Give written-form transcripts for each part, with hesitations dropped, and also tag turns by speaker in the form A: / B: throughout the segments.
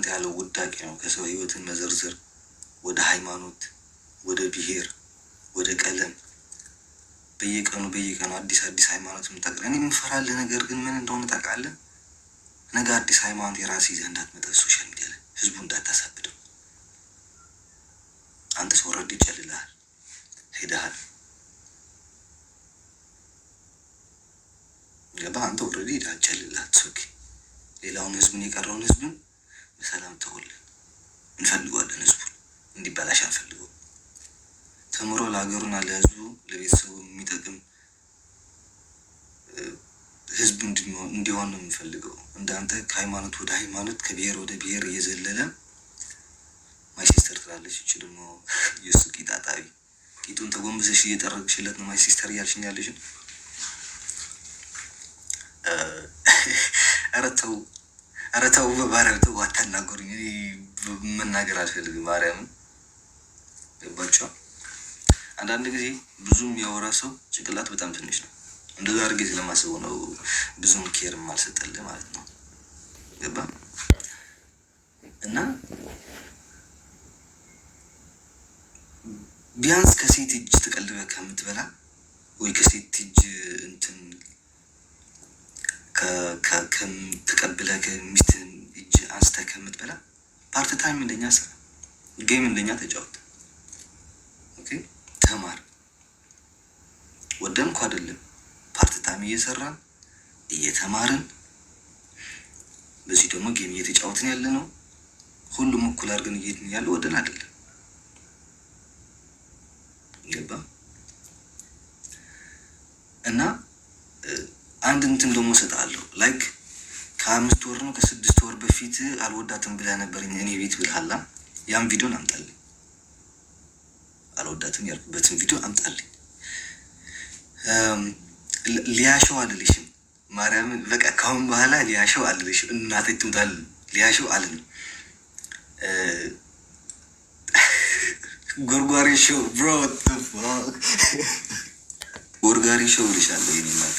A: እንዳንተ ያለው ውዳቂ ነው ከሰው ህይወትን መዘርዘር ወደ ሃይማኖት፣ ወደ ብሔር፣ ወደ ቀለም በየቀኑ በየቀኑ አዲስ አዲስ ሃይማኖት የምታውቅ። እኔ የምፈራልህ ነገር ግን ምን እንደሆነ ታውቃለህ? ነገ አዲስ ሃይማኖት የራስህ ይዘህ እንዳትመጣ social media ላይ ህዝቡ እንዳታሳብደው። አንተ ሰው already ጨልልሃል፣ ሄደሃል። ገባህ? አንተ already ሄደሃል፣ ጨልልሃል። Okay። ሌላውን ህዝቡን የቀረውን ህዝቡን በሰላም ተውልን። እንፈልገዋለን። ህዝቡን እንዲበላሽ አንፈልገውም። ተምሮ ለሀገሩና ለህዝቡ ለቤተሰቡ የሚጠቅም ህዝብ እንዲሆን ነው የምንፈልገው። እንዳንተ ከሃይማኖት ወደ ሃይማኖት፣ ከብሔር ወደ ብሔር እየዘለለ my sister ትላለች። እች ደግሞ የእሱ ቂጥ አጣቢ ቂጡን ተጎንብሰሽ እየጠረግሽለት ነው my sister እያልሽኝ ያለሽን። ኧረ ተው፣ ኧረ ተው፣ በማርያም ተው፣ አታናገሩኝ። እኔ መናገር አልፈልግም። ማርያምን ገባችኋል? አንዳንድ ጊዜ ብዙ የሚያወራ ሰው ጭንቅላት በጣም ትንሽ ነው። እንደዛ አድርጌ ስለማስበው ነው ብዙም care አልሰጠልህ ማለት ነው። ገባ? እና ቢያንስ ከሴት እጅ ተቀልበህ ከምትበላ ወይ ከሴት እጅ እንትን ተቀብለህ ከሚስት እጅ አንስተህ ከምትበላ part time እንደኛ ስራ፣ game እንደኛ ተጫወት። Okay፣ ተማር። ወደን እኮ አይደለም፣ part time እየሰራን እየተማርን በዚህ ደግሞ game እየተጫወትን ያለ ነው። ሁሉም እኩል አድርገን እየሄድን ያለ ወደን አይደለም። ገባ? እና አንድ እንትን ደግሞ እሰጥሃለሁ፣ like ከ5 ወር ነው ከ6 ወር በፊት አልወዳትም ብለህ ነበር እኔ ቤት ብልሃላ። ያን ቪዲዮን አምጣልኝ። አልወዳትም ያልኩበትን ቪዲዮ አምጣልኝ። ሊያሸው አልልሽም። ማርያምን በቃ ካሁን በኋላ ሊያሸው አልልሽም። እናቴ ትሙታል ሊያሸው አልልም። ጎርጓሪ show bro፣ ጎርጓሪ show ልሻለሁ። የኔ እናት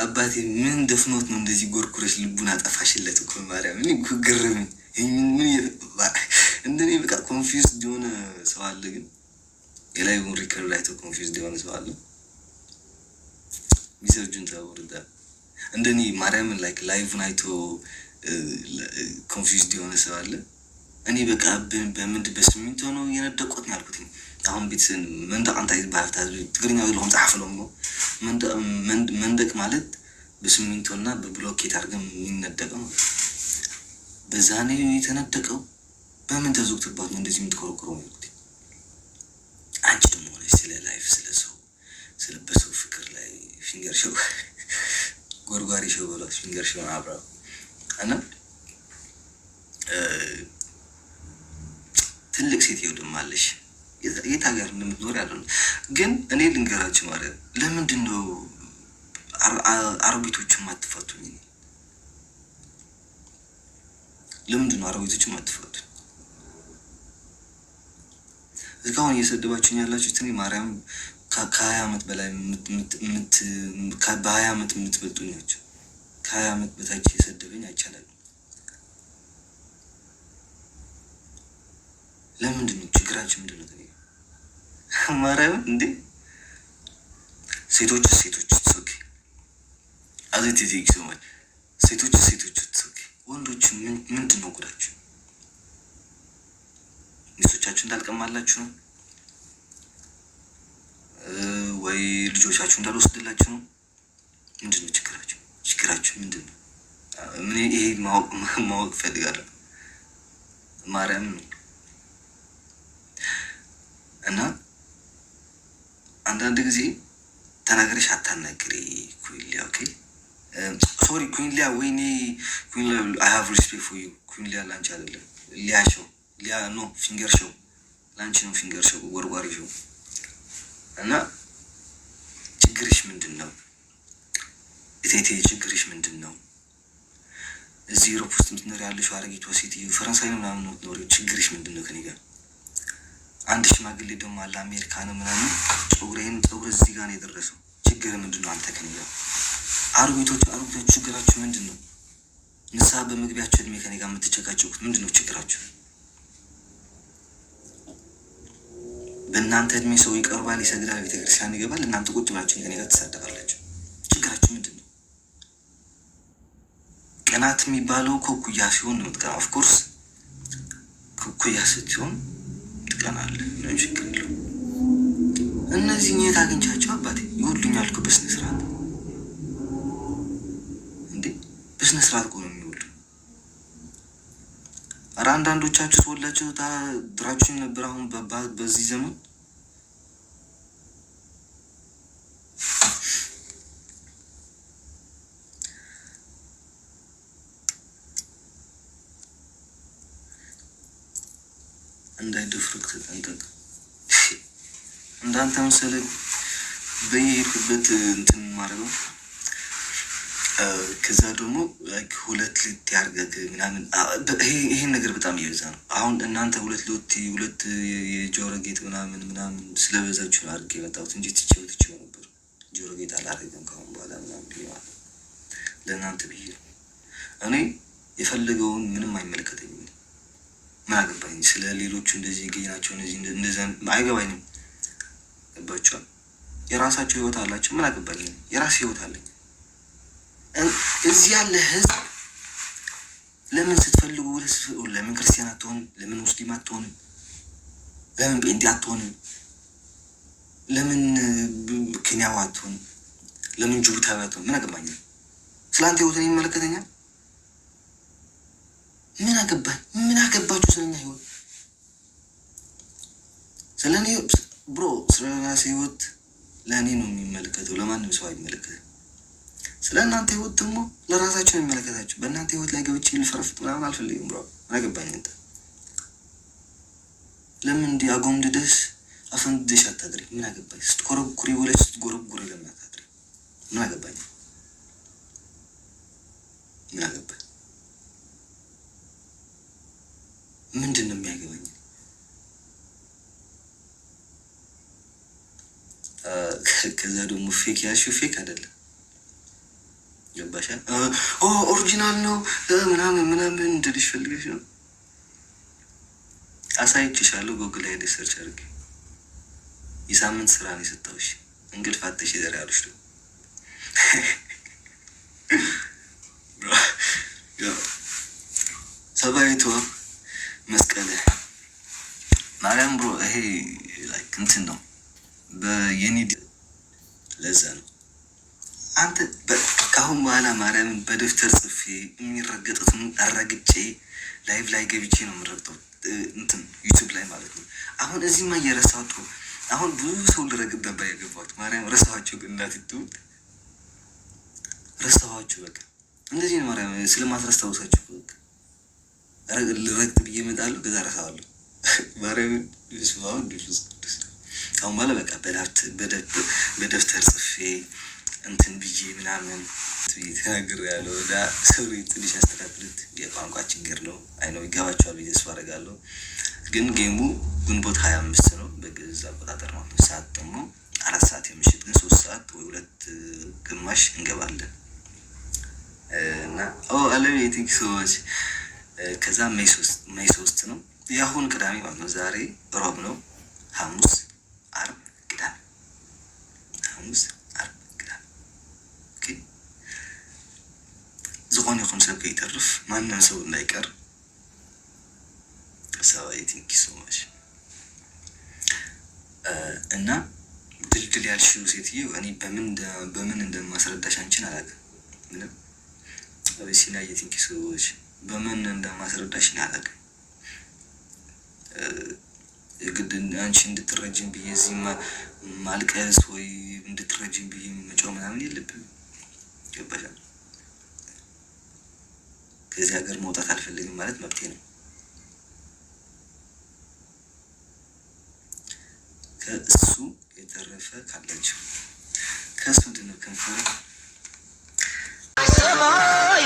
A: አባቴ ምን ደፍኖት ነው እንደዚህ ጎርኩረሽ ልቡን አጠፋሽለት እኮ። ማርያም እኔ ግርምኝ። ምን እንደኔ በቃ confused የሆነ ሰው አለ? ግን የ live ን record አይቶ confused የሆነ ሰው አለ? ሚስተር ጁንታ ወርዳ እንደኔ ማርያምን like live ን አይቶ confused የሆነ ሰው አለ? እኔ በቃ በምንድ በስሚንቶ ነው የነደቆት ነው ያልኩት። አሁን ቤት መንደቅ እንታይ ዝበሃል ትግርኛ ዘለኹም ፃሓፍሎም። መንደቅ ማለት በሲሚንቶ እና በብሎኬት አድርገን የሚነደቀው ማለት ነው። በዛ ነው የተነደቀው። በምን ተዘግቶባት ነው እንደዚህ የምትኮረኩረው ነው ያልኩት። አንቺ ደግሞ ሆነች ስለ life፣ ስለ ሰው፣ ስለ በሰው ፍቅር ላይ finger show፣ ጎርጓሪ show በሏት፣ finger show አብራ። እና ትልቅ ሴትዮ ደግሞ አለሽ። የት ሀገር እንደምትኖር ያለ ግን እኔ ልንገራችሁ ማለት ለምንድን ነው አሮጊቶቹ አትፈቱኝ? ለምንድን ነው አሮጊቶቹ አትፈቱኝ? እስካሁን እየሰደባችሁኝ ያላችሁት እኔ ማርያም ከ20 ዓመት በላይ፣ በ20 ዓመት የምትበልጡኝ ናቸው። ከ20 ዓመት በታች የሰደበኝ አይቻልም። ለምንድን ነው ችግራችሁ? ምንድን ነው ማርያምን እንዴ? ሴቶች ሴቶች okay፣ አዚ thank so much። ሴቶች ሴቶች okay፣ ወንዶች ምንድን ነው ጉዳችሁ? ሚስቶቻችሁ እንዳልቀማላችሁ ነው ወይ ልጆቻችሁ እንዳልወስድላችሁ ነው? ምንድን ነው ችግራችሁ? ችግራችሁ ምንድን ነው? ምን ይሄ ማወቅ እፈልጋለሁ። ማርያም ነው። እና አንዳንድ ጊዜ ተናገረሽ አታናግሪ ኩንሊያ። Okay, sorry ኩንሊያ፣ ወይኔ ኩንሊያ፣ I have respect for you ኩንሊያ። ላንቺ አይደለም፣ ሊያ show፣ ሊያ no finger show ላንቺ ነው። Finger show፣ ጎርጓሪ show። እና ችግርሽ ምንድን ነው? እቴቴ ችግርሽ ምንድን ነው? እዚህ Europe ውስጥ የምትኖሪ ያለሽው አረጊቷ ሴትዮ ፈረንሳይ ነው ምናምን የምትኖሪው፣ ችግርሽ ምንድን ነው ከኔ ጋር? አንድ ሽማግሌ ደግሞ አለ አሜሪካ ነው ምናምን፣ ፀጉሬን ፀጉር እዚህ ጋር ነው የደረሰው። ችግር ምንድን ነው አንተ ከኔ ጋር? አሮጊቶች አሮጊቶች ችግራችሁ ምንድን ነው? ንስሐ በመግቢያችሁ እድሜ ከኔ ጋር የምትጨቃጨቁት ምንድን ነው ችግራችሁ? በእናንተ እድሜ ሰው ይቀርባል፣ ይሰግዳል፣ ቤተክርስቲያን ይገባል። እናንተ ቁጭ ብላችሁ ከኔ ጋር ትሳደባላችሁ። ችግራችሁ ምንድን ነው? ቅናት የሚባለው እኮ እኩያ ሲሆን ነው የምትቀናው። Of course እኩያ ስትሆን ትቀናለህ። ምንም ችግር የለውም። እነዚህ የት አግኝቻቸው አባቴ ይወዱኛል እኮ በስነ ስርዓት እንዴ፣ በስነ ስርዓት እኮ ነው የሚወዱ። ኧረ አንዳንዶቻችሁ ስወላችሁ ድራችሁኝ ነበር። አሁን በዚህ ዘመን እንዳይደፍርክ ተጠንቀቅ። እንዳንተ መሰለ በየሄድኩበት እንትን ማድረግ ነው። ከዛ ደግሞ ሁለት ልት ያርገግ ምናምን ይሄን ነገር በጣም እየበዛ ነው። አሁን እናንተ ሁለት ሎቲ ሁለት የጆሮ ጌጥ ምናምን ምናምን ስለበዛችሁ ነው አድርጌ የመጣሁት እንጂ ትቼው ትቼው ነበር። ጆሮ ጌጥ አላደርግም ከአሁን በኋላ ምናምን ብዬ ማለት ነው። ለእናንተ ብዬ ነው። እኔ የፈለገውን ምንም አይመለከተኝም። ምን አገባኝ ስለ ሌሎቹ እንደዚህ gay ናቸው እነዚህ እንደዚ አይገባኝም። ገባችኋል? የራሳቸው ህይወት አላቸው። ምን አገባኝ? የራሴ ህይወት አለኝ። እዚህ ያለ ህዝብ ለምን ስትፈልጉ ለምን ክርስቲያን አትሆንም? ለምን ሙስሊም አትሆንም? ለምን ጴንጤ አትሆንም? ለምን ኬንያው አትሆንም? ለምን ጅቡታዊ አትሆንም? ምን አገባኝ? ስለ አንተ ህይወትን ይመለከተኛል? ምን አገባኝ? ምን አገባችሁ ስለኛ ህይወት? ስለ እኔ bro ስለ ራሴ ህይወት ለእኔ ነው የሚመለከተው፣ ለማንም ሰው አይመለከትም። ስለ እናንተ ህይወት ደግሞ ለራሳቸው ነው የሚመለከታቸው። በእናንተ ህይወት ላይ ገብቼ ልፈረፍጥ ምናምን አልፈልግም bro። ምን አገባኝ? አንተ ለምን እንዲህ አጎምድደሽ አፈንድደሽ አታድሪ? ምን አገባኝ? ስትኮረኩሪ ውለሽ ስትጎረጉሪ ለምን አታድሪ? ምን አገባኝ? ምን አገባኝ? ምንድን ነው የሚያገባኝ? ከዛ ደግሞ fake ያልሽው fake አይደለም። ገባሻል? Original ነው ምናምን ምናምን እንድልሽ ፈልገሽ ነው። አሳይቼሻለሁ። ጎግል ላይ ሄደሽ search አድርጊ። የሳምንት ስራ ነው የሰጠሁሽ። እንቅልፍ አጥተሽ ዘር ያሉሽ ነው። ሰባይቷ መስቀል ማርያም bro ይሄ like እንትን ነው በየኔ ለዛ ነው አንተ ከአሁን በኋላ ማርያምን በደብተር ጽፌ የሚረገጡትን አረግጬ live ላይ ገብቼ ነው የምረግጠው፣ እንትን YouTube ላይ ማለት ነው። አሁን እዚህማ እየረሳሁት አሁን ብዙ ሰው ልረግጥ ነበር የገባሁት። ማርያም ረሳኋቸው፣ ግን እናቴ ትሙት ረሳኋቸው። በቃ እንደዚህ ነው ማርያም ስለማስረስታውሳቸው በቃ ልረግጥ ብዬ እመጣለሁ፣ ከዛ ረሳዋለሁ። ማርያምን ስማ ቅዱስ አሁን በኋላ በቃ በደብተር ጽፌ እንትን ብዬ ምናምን ተናግር ያለው እና sorry ትንሽ ያስተካክሉት። የቋንቋ ችግር ነው። I know ይገባቸዋል ብዬ ተስፋ አደርጋለሁ። ግን game ኡ ግንቦት 25 ነው በግዕዝ አቆጣጠር ማለት ነው። ሰዓት ደግሞ 4 ሰዓት የምሽት ግን 3 ሰዓት ወይ 2:30 እንገባለን እና አለም thank so much። ከዛ May 3 ነው የአሁን ቅዳሜ ማለት ነው። ዛሬ ሮብ ነው። ሐሙስ፣ አርብ፣ ቅዳሜ፣ ሐሙስ፣ አርብ፣ ቅዳሜ። ዝኾነ ይኹን ሰብ ከይተርፍ፣ ማንም ሰው እንዳይቀር። ሰባይ thank so much። እና ድልድል ያልሽው ሴትዮ እኔ በምን እንደማስረዳሽ አንቺን አላውቅም። ምንም አቤሲና የ thank so much። በምን እንደማስረዳሽ እኔ አላውቅም። የግድ አንቺ እንድትረጅም ብዬ እዚህ ማልቀስ ወይ እንድትረጅም ብዬ መጮህ ምናምን የለብኝም። ገባሻል? ከዚህ ሀገር መውጣት አልፈልግም ማለት መብቴ ነው። ከእሱ የተረፈ ካላችሁ ከእሱ ምንድን ነው ከንፈር
B: ሰማይ